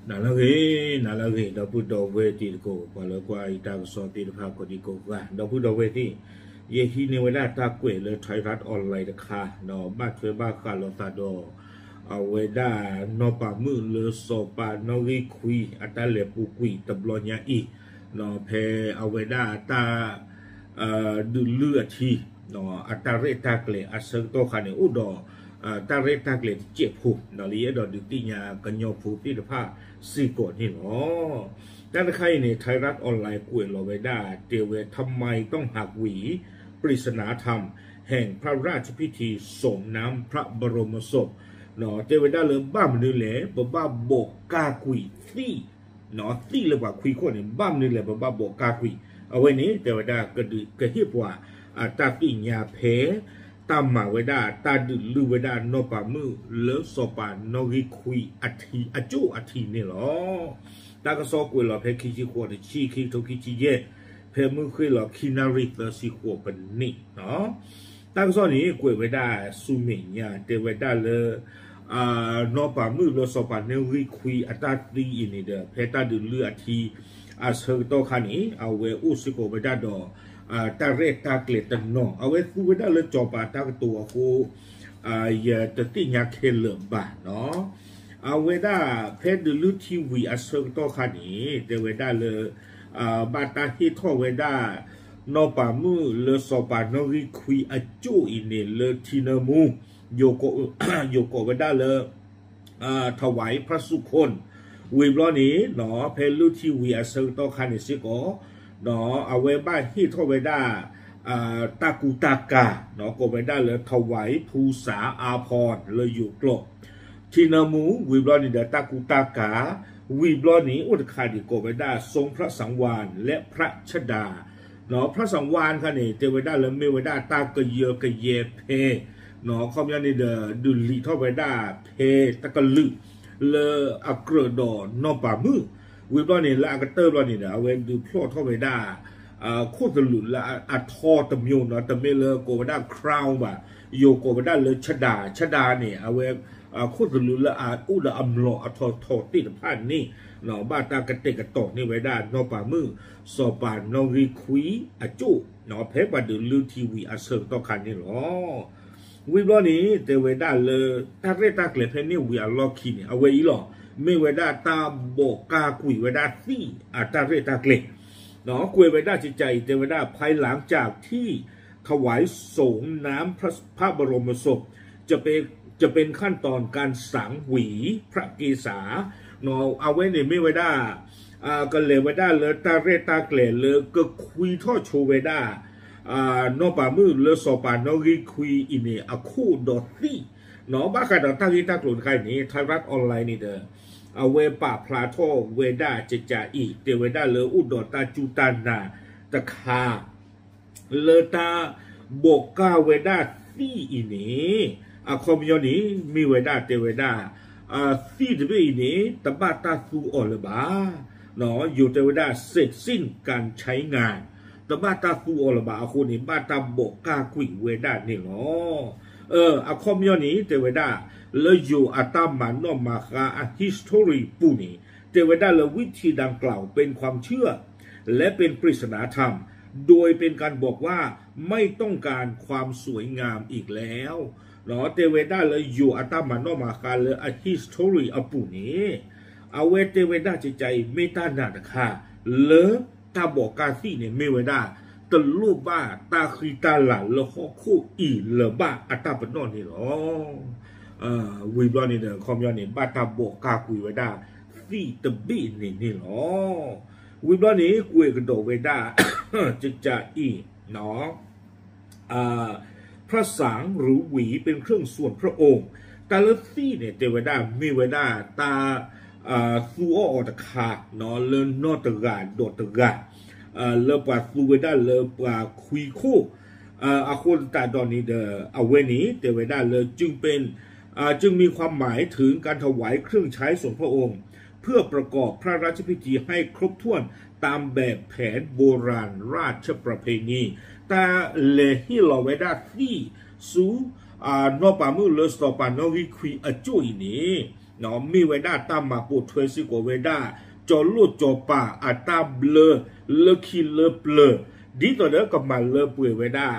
နၤလၢအဂ့ၤ, နၤလၢအဂ့ၤ, ဒီပုၢ်ဒီဝဲၢ်တံၤသကိး ပှၤလၢကွၢ်ယတၢ်ကစီၣ်သ့ၣ်တဖၣ်ကိးဒံကိးဂၤ, ဒီပုၢ်ဒီဝဲၢ်သ့ၣ်, ယဟံးန့ၢ်ဝဲဒၣ်တၢ်ကွဲးလၢ Thairath Online တခါ, ဒီးဘၣ်ထွဲဘၣ်ဃးလိာ်သးဒီး အဝဲဒၣ်နီၢ်ပၤမုၣ်လၢစီၤပၤနီၣ်ဂံၢ်ခွံအတၢ်လဲၤပူၤကွံာ်တဘျီညါအံၤ, ဖဲအဝဲဒၣ်တၢ် ဒုးလုၢ်အထံ အတၢ်ရဲၣ်တၢ်ကျဲၤအဆၢကတီၢ်ခါန့ၣ် အိၣ်ဒီး တၢ်ရဲၣ်တၢ်ကျဲၤတစဲးဖိ ဒီးလၢယအဲၣ်ဒိးဒုးသ့ၣ်ညါကညီဖိသ့ၣ်တဖၣ်စ့ၢ်ကီးန့ၣ်လီၤ. တၢ်တခါအံၤန့ၣ် Thairath Online ကွဲးလီၤဝဲဒၣ် တဲဝဲ ทำไมต้องหักหวี ปริศนาธรรมแห่งพระราชพิธีส่งน้ำพระบรมศพ တဲဝဲဒၣ်လၢဘၣ်မနုၤလဲၣ် ပဘၣ်ဘိးကၢ်ကွံာ်သံၣ် သံၣ်လၢပှၤခွံခိၣ်န့ၣ် ဘၣ်မနုၤလဲၣ် ပဘၣ်ဘိးကၢ်ကွံာ်, အဝဲန့ၣ် တဲဝဲဒၣ် ကဟ့ၣ်ပှၤ တၢ်သ့ၣ်ညါဖဲ တၢ်မၤဝဲဒၣ် တၢ်ဒုးလုၢ်ဝဲဒၣ် နီၢ်ပၤမုၣ်လၢစီၤပၤနီၣ်ဂံၢ်ခွံအထံအကၠိၣ်အထံန့ၣ်လီၤ. တၢ်ကစီၣ်ကွဲးလီၤဖဲခံဆံဃိးတဆံ ခံကထိခံဆံယဲၢ်, ဖဲမုၢ်ဃ့ၢ်လီၤခံနၣ်ရံၣ်သၢဆံဃိးပနံး တၢ်ကစီၣ်န့ၣ် ကွဲးဝဲဒၣ်ဆူမဲာ်ညါ တဲဝဲဒၣ်လၢ နီၢ်ပၤမုၣ်လၢစီၤပၤနီၣ်ဂံၢ်ခွံအတၢ်သံအံၤန့ၣ်ဒီး ဖဲတၢ်ဒုးလုၢ်အထံ အဆၢကတီၢ်ခါန့ၣ် အဝဲအိၣ်စ့ၢ်ကီးဝဲဒၣ်ဒီး တၢ်ရဲၣ်တၢ်ကျဲၤတနီၤ အဝဲသူဝဲဒၣ်လၢစီၤပၤတၢ်ကတိၤအဃိ ယတသ့ၣ်ညါခဲလၢာ်ဘၣ်နီၤ. အဝဲဒၣ်ဖဲဒုးလုၢ်ထံဝံၤအဆၢကတီၢ်ခါန့ၣ် တဲဝဲဒၣ်လၢ ဘၣ်တၢ်ဟ့ၣ်ထီၣ်ဝဲဒၣ် နီၢ်ပၤမုၣ်လၢစီၤပၤနီၣ်ဂံၢ်ခွံအကၠိၣ်အံၤန့ၣ် လၢထံနၢမူ ယိၤကိးဝဲဒၣ်လၢ ถวายพระสุคน ဝံၤဘျီန့ၣ် ဖဲလုၢ်ထံဝံၤအဆၢကတီၢ်ခါန့ၣ်စ့ၢ်ကီး အဝဲဘၣ်ဟ့ၣ်ထီၣ်ဝဲဒၣ် တၢ်ကူတၢ်ကၤ ကိးဝဲဒၣ်လၢ ถวายภูษาอาภรณ์ လၢယိၤကျိာ် ထံနၢမူ ဝံၤဘျီန့ၣ်ဒီး တၢ်ကူတၢ်ကၤ ဝံၤဘျီန့ၣ် အိၣ်တခါဒံးကိးဝဲဒၣ် ทรงพระสังวาลย์ และพระชฎา พระสังวาลย์ ခါန့ၣ် တဲဝဲဒၣ်လၢမ့ၢ်ဝဲဒၣ်တၢ်ကယၢကယဲဖဲ အခီပညီန့ၣ်ဒီး ဒုးလံာ်ထီၣ်ဝဲဒၣ်ဖဲတကလုာ် လၢအကြၢးဒီးနီၢ်ပၤမုၣ် ဝံၤဘျီန့ၣ် လၢအကတၢၢ်ဘျီန့ၣ်ဒီး အဝဲဒုးဖျီၣ်ထီၣ်ဝဲဒၣ် ခိၣ်သလုးလၢအထီတမျိုးနီၤ တမ့ၢ်လၢကိးဝဲဒၣ် crown ဘၣ်, ယိၤကိးဝဲဒၣ်လၢ ชฎา, ชฎา န့ၣ် အဝဲ ခိၣ်သလုးလၢအအိၣ်ဒီးအမျိာ်အထီထီသ့ၣ်တဖၣ်န့ၣ် ဘၣ်တၢ်ကတဲာ်ကတီၤန့ၢ်ဝဲဒၣ်နီၢ်ပၤမုၣ် စီၤပၤနီၣ်ဂံၢ်ခွံအကၠိၣ် ဖဲပှၤဒုးလုၢ်ထံဝံၤအဆၢကတီၢ်ခါန့ၣ်လီၤ. ဝံၤဘျီန့ၣ် တဲဝဲဒၣ်လၢ တၢ်ရဲၣ်တၢ်ကျဲၤဖဲန့ၣ်ဝံၤအလီၢ်ခံန့ၣ် အဝဲအံၤလီၤ မ့ၢ်ဝဲဒၣ်တၢ်ဘိးကၢ်ကွံာ်ဝဲဒၣ်သံၣ်အတၢ်ရဲၣ်တၢ်ကျဲၤ ကွဲးဝဲဒၣ်ကကးအံၤ တဲဝဲဒၣ် ภายหลังจากที่ถวายสงน้ำพระบรมศพ จะเป็นขั้นตอนการสังหวีพระเกศา အဝဲန့ၣ်မ့ၢ်ဝဲဒၣ် ကလဲၤဝဲဒၣ်လၢတၢ်ရဲၣ်တၢ်ကျဲၤလၢကခွံထီၣ်ဆိဝဲဒၣ် နီၢ်ပၤမုၣ်လၢစီၤပၤနီၣ်ဂံၢ်ခွံအံၤန့ၣ် အခိၣ်ဒီးသံၣ် ဘၣ်ဃးဒီးတၢ်ဂ့ၢ်တၢ်ကျိၤတခါအံၤန့ၣ် Thairath Online န့ၣ်ဒီး အဝဲပာ်ဖျါထီၣ်ဝဲဒၣ်ကကးအံၤ တဲဝဲဒၣ်လၢအိၣ်ဒီးတၢ်စူၢ်တၢ်နာ်တခါ လၢတၢ်ဘိးကၢ်ဝဲဒၣ်သံၣ်အံၤန့ၣ် အခီပညီန့ၣ် မ့ၢ်ဝဲဒၣ်တဲဝဲဒၣ် သံၣ်တဘ့ၣ်အံၤန့ၣ် တဘၣ်တၢ်သူအီၤလၢၤဘၣ် ယိၤတဲဝဲဒၣ် เสร็จสิ้นการใช้งาน တဘၣ်တၢ်သူအီၤလၢၤဘၣ်အဃိန့ၣ် ဘၣ်တၢ်ဘိးကၢ်ကွံာ်ဝဲဒၣ်န့ၣ်လီၤ. အခီပညီန့ၣ် တဲဝဲဒၣ် လၢယိၤအတၢ်မၤနီၣ်မၤဃါအ history ပူၤန့ၣ် တဲဝဲဒၣ်လၢ วิธีดังกล่าวเป็นความเชื่อ และเป็นปริศนาธรรม โดยเป็นการบอกว่าไม่ต้องการความสวยงามอีกแล้ว တဲဝဲဒၣ်လၢယိၤအတၢ်မၤနီၣ်မၤဃါလၢအ history အပူၤန့ၣ် အဝဲတဲဝဲဒၣ်ကကးအံၤ မ့ၢ်တၢ်နာ်တခါ လၢတၢ်ဘိးကၢ်သံၣ်န့ၣ် မ့ၢ်ဝဲဒၣ် တလိၣ်ဘၣ်တၢ်ဃံတၢ်လၤလၢဟီၣ်ခိၣ်အံၤလၢၤဘၣ်အတၢ်ပနီၣ်န့ၣ်လီၤ. ဝံၤဘျီန့ၣ်ဒီး အခီပညီန့ၣ် ဘၣ်တၢ်ဘိးကၢ်ကွံာ်ဝဲဒၣ်သံၣ်တဘ့ၣ်န့ၣ်န့ၣ်လီၤ. ဝံၤဘျီန့ၣ် ကွဲးကဒီးဝဲဒၣ် ကကးအံၤ พระสังหรือหวีเป็นเครื่องส่วนพระองค์ တၢ်လၢသံၣ်န့ၣ် တဲဝဲဒၣ် မ့ၢ်ဝဲဒၣ်တၢ် သူအီၣ်အီၤတခါ လၢနီၢ်တဂၤဒီးတဂၤ လၢပှၤသူဝဲဒၣ်လၢပှၤခွံခိၣ် အဃိသတးဒီးန့ၣ်ဒီး အဝဲန့ၣ် တဲဝဲဒၣ်လၢ จึงเป็น อ่า จึงมีความหมายถึงการถวายเครื่องใช้ส่วนพระองค์ เพื่อประกอบพระราชพิธีให้ครบถ้วนตามแบบแผนโบราณราชประเพณี တၢ်လဲၤဟ့ၣ်လီၤဝဲဒၣ်သံၣ်ဆူ နီၢ်ပၤမုၣ်လၢစီၤပၤနီၣ်ဂံၢ်ခွံအကၠိၣ်အံၤန့ၣ် မ့ၢ်ဝဲဒၣ်တၢ်မၤပိာ်ထွဲစ့ၢ်ကီးဝဲဒၣ် ကၠီၤလိၣ်ကၠီၤပၤအတၢ်ဘျၢလၢခံလၢပျၢၤ ဒ်သိးဒီးကမၤလၢပှဲၤဝဲဒၣ်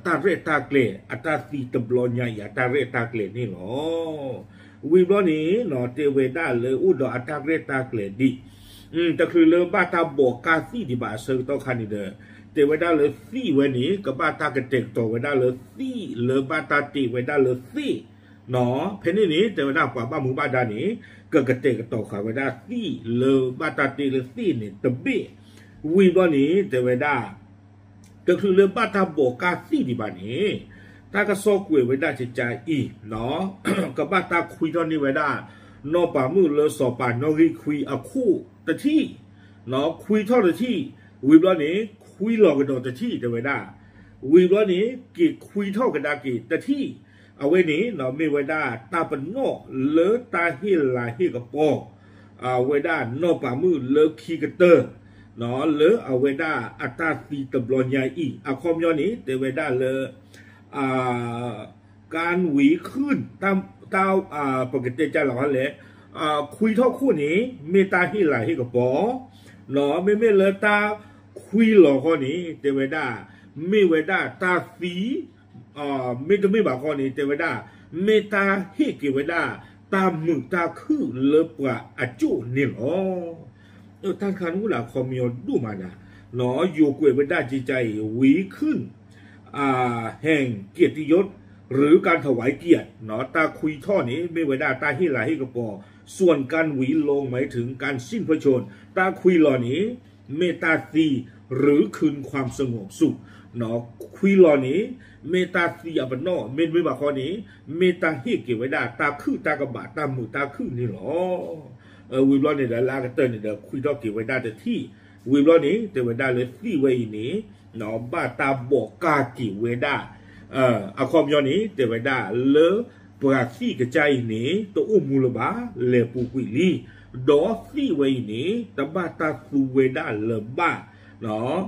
တၢ်ရဲၣ်တၢ်ကျဲၤ အတၢ်သံတဘျီညါအံၤ အတၢ်ရဲၣ်တၢ်ကျဲၤန့ၣ်လီၤ. ဝံၤဘျီန့ၣ် တဲဝဲဒၣ်လၢအိၣ်ဒီးအတၢ်ရဲၣ်တၢ်ကျဲၤဒံး တချုးလၢဘၣ်တၢ်ဘိးကၢ်သံၣ်ဒံးဘၣ်အဆၢကတီၢ်ခါန့ၣ်ဒီး တဲဝဲဒၣ်လၢသံၣ်ဝဲန့ၣ် ကဘၣ်တၢ်ကတဲာ်ကတီၤဝဲဒၣ်လၢသံၣ်လၢဘၣ်တၢ်တ့ဝဲဒၣ်လၢသ့ၣ် ဖဲန့ၣ်န့ၣ် တဲဝဲဒၣ်ပှၤဘၣ်မူဘၣ်ဒါန့ၣ် ကကတဲာ်ကတီၤဃာ်ဝဲဒၣ်သံၣ်လၢဘၣ်တၢ်တ့လၢသ့ၣ်န့ၣ်တဘ့ၣ် ဝံၤဘျီန့ၣ် တဲဝဲဒၣ် တချုးလၢဘၣ်တၢ်ဘိးကၢ်သံၣ်ဒံးဘၣ်န့ၣ် တၢ်ကစီၣ်ကွဲးဝဲဒၣ်ကကါအံၤ ကဘၣ်တၢ်ခွံထီၣ်န့ၢ်ဝဲဒၣ် နီၢ်ပၤမုၣ်လၢစီၤပၤနီၣ်ဂံၢ်ခွံအခိၣ်တထံၣ် ခွံထီၣ်တထံၣ် ဝံၤဘျီန့ၣ် ခွံလီၤကဒီးတထံၣ် တဲဝဲဒၣ် ဝံၤဘျီန့ၣ် က့ၤခွံထီၣ်ကဒါက့ၤတထံၣ် အဝဲန့ၣ် မ့ၢ်ဝဲဒၣ်တၢ်ပနီၣ်လၢတၢ်ဟ့ၣ်လၤဟ့ၣ်ကပီၤ အဝဲဒၣ်နီၢ်ပၤမုၣ်လၢခံကတၢၢ် လၢအဝဲဒၣ်အတၢ်သံတဘျီညါအံၤ အခီပညီန့ၣ် တဲဝဲဒၣ်လၢ ကၣ်ဝံၤခုၣ် တၢ် ပကတဲကၢ်လီၤလဲၣ် ခွံထီၣ်ခိၣ်န့ၣ် မ့ၢ်တၢ်ဟ့ၣ်လၤဟ့ၣ်ကပီၤ မ့မ့ၢ်လၢတၢ်ခွံလီၤဃီန့ၣ် တဲဝဲဒၣ် မ့ၢ်ဝဲဒၣ်တၢ်သံ မ့တမ့ၢ်ဘၣ်ဃီန့ၣ် တဲဝဲဒၣ် မ့ၢ်တၢ်ဟ့ၣ်က့ၤဝဲဒၣ် တၢ်မုာ်တၢ်ခုၣ်လၢပှၤအစိၣ်န့ၣ်လီၤ. တၢ်တခါန့ၣ်အိၣ်လၢအခီပညီဒိၣ်မးဒၣ် ယိၤကွဲးဝဲဒၣ်ကကါအံၤ ဝံၤခုၣ် แห่งเกียรติยศ หรือการถวายเกียรติ တၢ်ခွံထီၣ်န့ၣ် မ့ၢ်ဝဲဒၣ်တၢ်ဟ့ၣ်လၤဟ့ၣ်ကပီၤ ส่วนกาหวีลงหมายถึงการสิ้นพระชนม์ တၢ်ခွံလီၤန့ၣ် မ့ၢ်တၢ်သံ หรือคืนความสงบสุข ခွံလီၤန့ၣ် မ့ၢ်တၢ်သံအပနီၣ် မ့တမ့ၢ်ဘၣ်ဃီန့ၣ် မ့ၢ်တၢ်ဟ့ၣ်က့ၤဝဲဒၣ်တၢ်ခုၣ်တၢ်ကဘၣ်တၢ်မုာ်တၢ်ခုၣ်န့ၣ်လီၤ. ဝံၤဘျီန့ၣ်ဒီးလၢအကတၢၢ်န့ၣ်ဒီး ခွံထီၣ်က့ၤဝဲဒၣ်တထံၣ် ဝံၤဘျီန့ၣ် တဲဝဲဒၣ်လၢသံၣ်ဝဲအံၤန့ၣ် ဘၣ်တၢ်ဘိးကၢ်က့ၤဝဲဒၣ် အခီပညီန့ၣ် တဲဝဲဒၣ်လၢ ပှၤသံၣ်ကစၢ်အံၤန့ၣ် တအိၣ်မူလၢၤဘၣ် လဲၤပူၤကွံာ်လံ, ဒီးသံၣ်ဝဲအံၤန့ၣ် တဘၣ်တၢ်သူဝဲဒၣ်လၢၤဘၣ်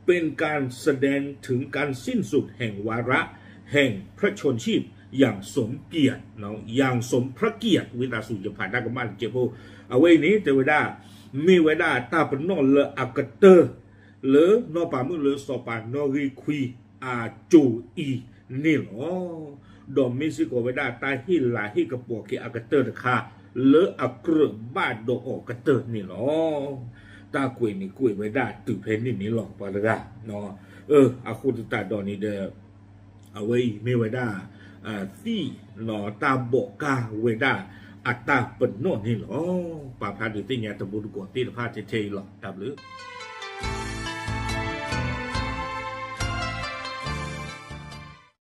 เป็นการแสดงถึงการสิ้นสุดแห่งวาระแห่งพระชนม์ชีพอย่างสมเกียรติ อย่างสมพระเกียรติ ဝံသးစူၤယဖးတၢ်ကမၣ်တကဲးဖိ, အဝဲအံၤန့ၣ် တဲဝဲဒၣ် မ့ၢ်ဝဲဒၣ်တၢ်ပနီၣ်လၢအကတၢၢ် လၢနီၢ်ပၤမုၣ်လၢစီၤပၤနီၣ်ဂံၢ်ခွံအစိၤအံၤန့ၣ်လီၤ. ဒီးမ့ၢ်စ့ၢ်ကီးဝဲဒၣ်တၢ်ဟ့ၣ်လၤဟ့ၣ်ကပီၤက့ၤအကတၢၢ်တခါ လၢအကြၢးဘၣ်ဒီးအီၤကတၢၢ်န့ၣ်လီၤ. တၢ်ကွဲးန့ၣ်ကွဲးဝဲဒၣ်တုၤဖဲန့ၣ်န့ၣ်လီၤ ပှၤတဂၤ အဃိသတးဒီးန့ၣ်ဒီး အဝဲအံၤမ့ၢ်ဝဲဒၣ် သံၣ် တၢ်ဘိးကၢ်ဝဲဒၣ်အတၢ်ပနီၣ်န့ၣ်လီၤ. ပာ်ဖျါဒုးသ့ၣ်ညါတဘိတကိးသ့ၣ်တဖၣ်ထဲထဲအံၤလီၤ. တၢ်ဘျုး